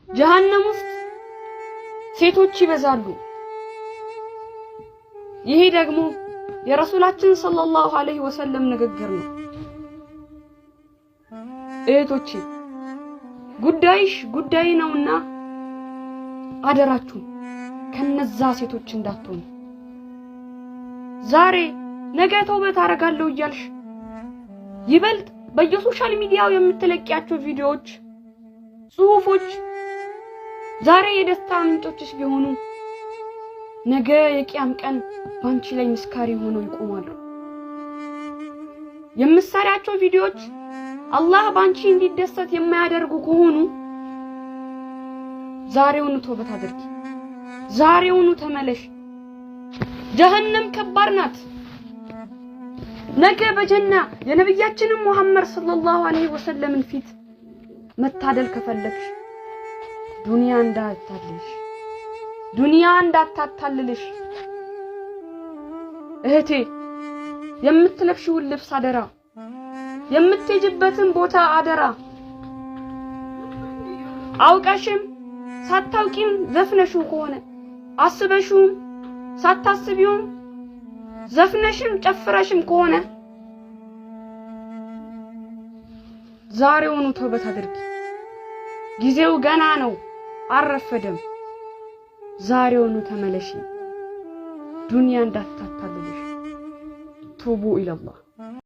ጀሃነም ውስጥ ሴቶች ይበዛሉ። ይሄ ደግሞ የረሱላችን ሰለላሁ ዐለይሂ ወሰለም ንግግር ነው። እህቶቼ ጉዳይሽ ጉዳይ ነውና አደራችሁ ከነዛ ሴቶች እንዳትሆኑ። ዛሬ ነገ ተውበት አደርጋለሁ እያልሽ ይበልጥ በየ social media ው የምትለቂያቸው ቪዲዮዎች፣ ጽሁፎች ዛሬ የደስታ ምንጮችሽ ቢሆኑ ነገ የቂያም ቀን ባንቺ ላይ ምስካሪ ሆነው ይቆማሉ። የምትሰሪያቸው ቪዲዮዎች አላህ ባንቺ እንዲደሰት የማያደርጉ ከሆኑ ዛሬውኑ ተውበት አድርጊ። ዛሬውኑ ተመለሽ። ጀሀነም ከባድ ናት። ነገ በጀና የነብያችንን ሙሐመድ ሰለላሁ ዐለይሂ ወሰለምን ፊት መታደል ከፈለግሽ ዱንያ እንዳታታልልሽ፣ ዱንያ እንዳታታልልሽ። እህቴ የምትለብሺውን ልብስ አደራ፣ የምትሄጂበትን ቦታ አደራ። አውቀሽም ሳታውቂም ዘፍነሽው ከሆነ አስበሽውም ሳታስቢውም ዘፍነሽም ጨፍረሽም ከሆነ ዛሬውኑ ተውበት አድርጊ። ጊዜው ገና ነው፣ አልረፈደም። ዛሬውኑ ተመለሺ። ዱንያ እንዳታታልልሽ። ቱቡ ኢለላህ።